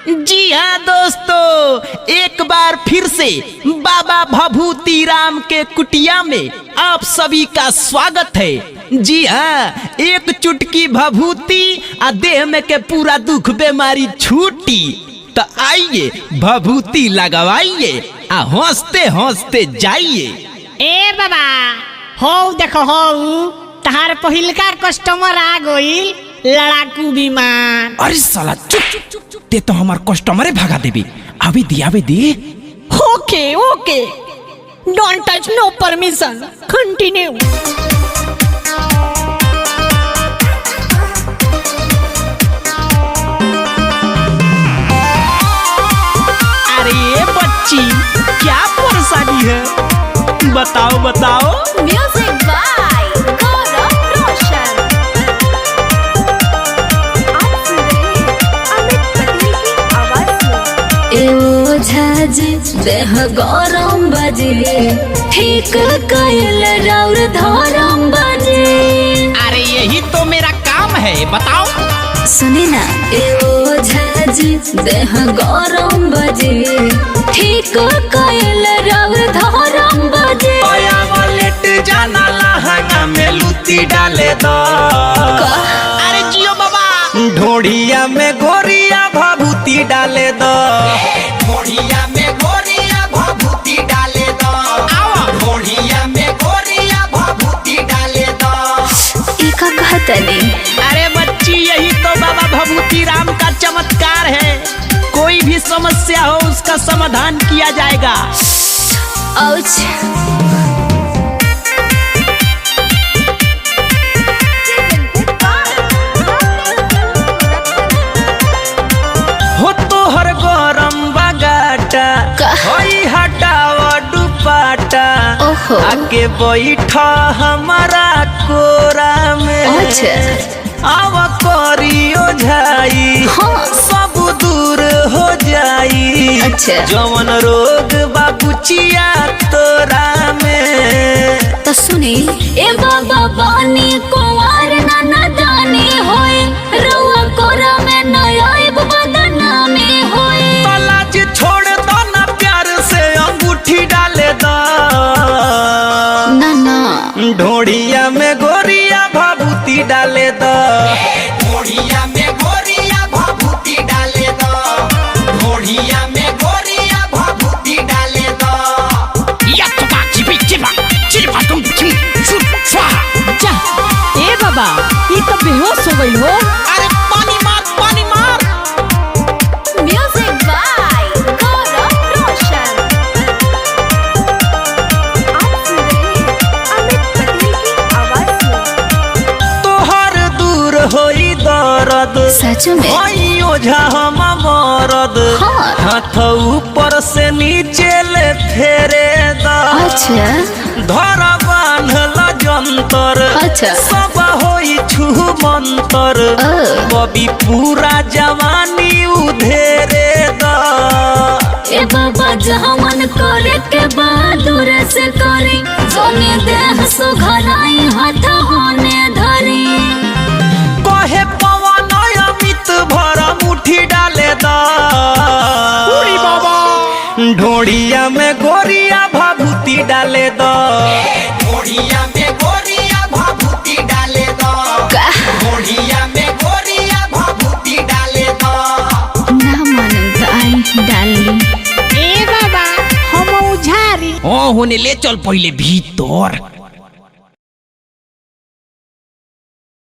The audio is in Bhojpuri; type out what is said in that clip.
जी हाँ दोस्तों, एक बार फिर से बाबा भभूति राम के कुटिया में आप सभी का स्वागत है। जी हाँ, एक चुटकी भभूति आ देह में के पूरा दुख बीमारी छूटी। तो आइए भभूति लगवाइए आ हंसते हंसते जाइए। ए बाबा, हो देखो हो, तहार पहिलका कस्टमर आ गइल, लड़ाकू विमान। अरे साला चुप, ते तो हमार कस्टमरे भगा देबी। अभी दी अभी दी। Okay okay, don't touch, no permission, continue. अरे बच्ची, क्या परेशानी है, बताओ बताओ। म्यूजिक बाय गौरव रोशन। आप सुन रहे हैं अमित पटेल की आवाज में। ए ओझाजी, देह गरम बाजे, ठीक कइल राउर धरम बाजे। अरे यही तो मेरा काम है, बताओ। सुनी ना ए ओझाजी, देह गरम बाजे, ठीक कइल राउर धरम बाजे। लेट जाना लहंगा में लुती डाले दो। अरे जियो बाबा। ढोढ़िया में गोरिया भभूति डाले दो। ढोढ़िया में गोरिया भभूति डाले दो। ढोढ़िया में गोरिया भभूति डाले दो। ई का कहतनी? अरे बच्ची, यही तो बाबा भभूति राम का चमत्कार है। कोई भी समस्या हो उसका समाधान किया जाएगा। औच। हो तोहर गरम बगाटा होई, हटाव दुपाटा। ओहो। आके बैठ हमारा कोरा में। अच्छा। आव करियो झाई, हाँ। सब दूर हो जाई। अच्छा। जवन रोग बाबूचिया तोरा में। तो सुनी ए बाबा, बानी कुंवार ना नादानी होए, रउआ कोरा में न आइब बदनामी होए। तलाज छोड़ दो ना, प्यार से अंगूठी डाले दो। ना ना। ढोढ़िया में गोरिया भभूति डाले दो। ढोढ़िया में गोरिया भभूति डाले दो। ढोढ़िया में गोरिया भभूति डाले दो। जा ए बाबा, ई तो बेहोश हो गइल हो। अरे पानी मार, पानी मार। म्यूजिक बाय गौरव रोशन। आप सुन रहे हैं अमित पटेल की आवाज में। तोहर दूर होई दर्द। सच में? होई ओझा हम मरद। हाँ। हाथ ऊपर से नीचे ले फेरे दा। अच्छा। धर बांधल जंतर। अच्छा। सब होई छू मंतर। अ। बबी पूरा जवानी उधेरे दा। ए बाबा, जहाँ करे के बाद दूर से करे, जोने देह सुघराई हाथ होने धरी। कहे पवन अमित भर मुट्ठी डाले दा। ढोढ़िया में गोरिया भभूति डाले दो। ढोढ़िया में गोरिया भभूति डाले दो। का? ढोढ़िया में गोरिया भभूति डाले दो। ना मानम तो आई डाल ली। ए बाबा, हम उझारी ओ होने ले चल पहले भीतर।